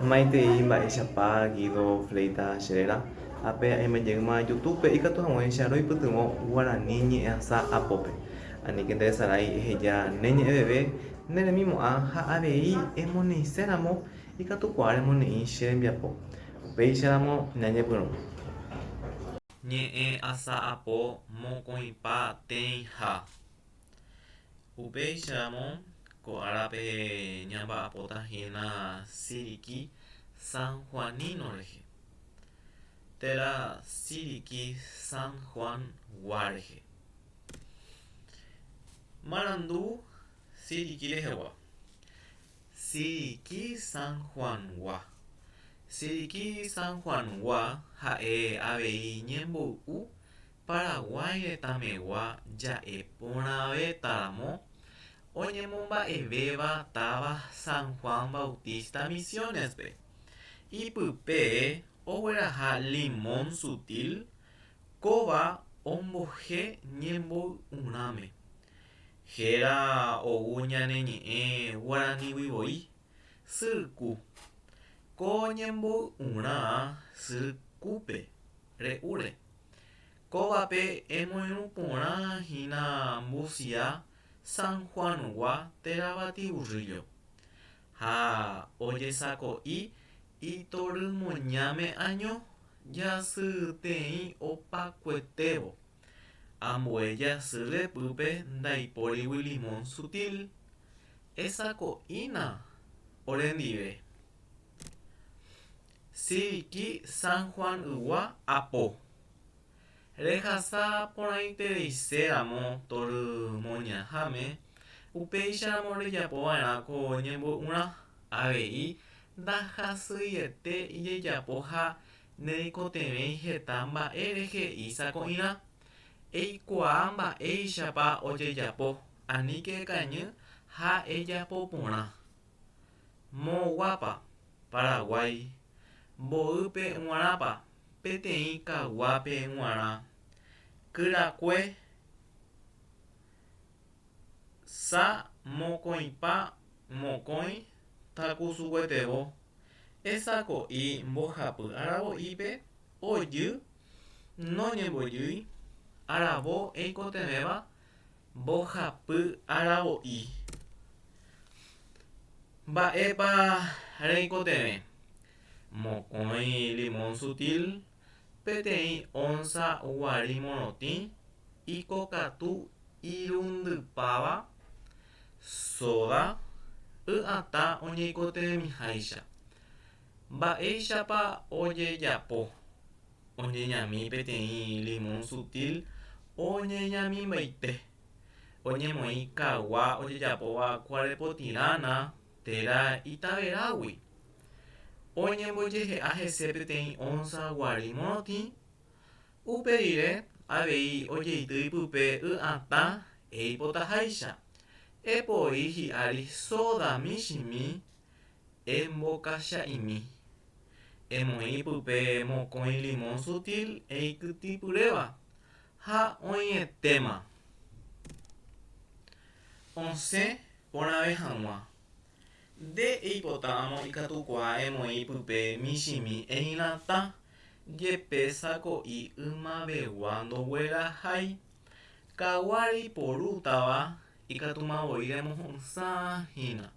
Maitei mba'éichapa Guido Fleitas che réra, ápe aime jeýma YouTube-pe ikatu hag̃uáicha roipytyvõ guarani ñe'ẽasa apópe. Aníke nderesarái eheja ne ñe'ẽveve ne remimo'ã ha avei emoneiséramo ikatukuaa remoneĩ che rembiapo. Upéicharamo ñañepyrũ. Ñe'ẽasa apo mokõipa teĩha. Upéicharamo, ko árape ñamba'apóta hína Siriki Sanjuanino rehe, térã Siriki San Juan-gua rehe. Marandu Siriki rehegua. Siriki San Juan-gua. Siriki San Juan-gua ha'e avei ñemboy'u Paraguái retãmegua ja'e porãvétaramo oñemomba'evéva táva San Juan Bautista Misiones-pe. Ipype ogueraha limón sutil, kóva ombohe ñemboy'urãme. Héra ou ñane ñe'ẽ guaranígui voi, syrku. Ko ñemboy'urã syrkúpe re'úre. Kóvape emoirũ porã hína mbusia San Juan-gua térã Batiburrillo. Ha ojesako'i itorymoñáme año jasyteĩ opakuetévo. Ambue jasy repýpe ndaipórigui limón sutil. Esako'ína orendive. Siriki San Juan-ygua apo. Rehasa porãitereiséramo torymoñaháme, upéicharamo rejapova'erã ko ñembo'urã. Avei ndahasyiete ijejapo ha nereikotevẽi heta mba'e rehe isako'irã. Eikuaa mba'éichapa ojejapo, aníke ekañy ha ejapo porã. Moõguápa, Paraguái, mboýpe g̃uarãpa peteĩ kaguápe g̃uarã, kyrakue sa mokõipa mokõi takusuguetevo, esako'i mbohapy aravo'ípe ojy noñembojýi aravo eikotevẽva Mbohapy aravo'i. Mba'épa reikotevẽ? Mokõi limón sutil, peteĩ ónsa guari morotĩ, ikokatu irundypáva, sóda, y atã oñeikotevẽmiháicha. Mba'éichapa ojejapo? Oñeñami peteĩ limón sutil oñeñamimbaite. Oñemoĩ kagua ojejapóva kuarepotirãna térã itaverágui. Oñembojehe'a hese peteĩ ónsa guari morotĩ. Upe rire avei ojeity ipype y atã eipotaháicha. Epoi hi'ári sóda michĩmi Embokacha'imi. Emoĩ pype mokõi limón sutil eikytĩpyréva ha oĩetéma. Osẽ porãve hag̃ua. Nde eipotáramo ikatukuaa emoĩ pype michĩmi eiratã, jepe sako'i ymavegua ndoguerahái. Kagua reiporútava ikatumavoi remoho'ysã hína.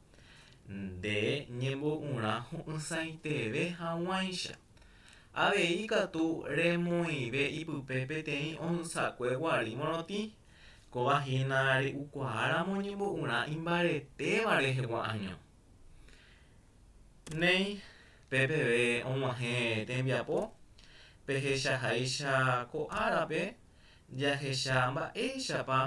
Nde ñembo'urã ho'ysãiteve hag̃uáicha. Avei ikatu remoĩve ipype peteĩ onsakue guari morotĩ, kóva hína re'ukuaáramo ñembo'urã imbaretéva rehegua año. Néi, pe peve og̃uahẽ tembiapo, pehechaháicha ko árape jahecha mba'éichapa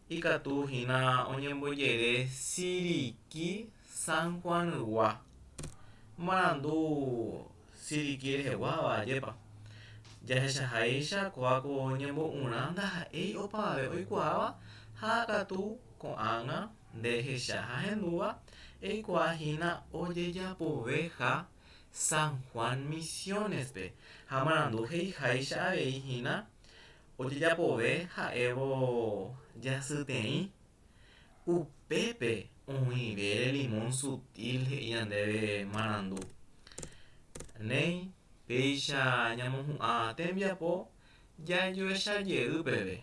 Ikatu hína oñembojere Siriki San Juan-ygua. Marandu Siriki reheguáva, ajépa. Jahechaháicha kóva ko ñembo'urã ndaha'éi opavave oikuaáva ha katu ko'ág̃a nde ehecha ha hendúva eikuaa hína ojejapoveha San Juan Misiones-pe ha marandu he'iháicha avei hína Ojejapove ha'évo jasyteĩ, upépe oĩvére limón sutil he'i ñandéve marandu. Néi, péicha ñamohu'ã tembiapo jajoecha jey peve.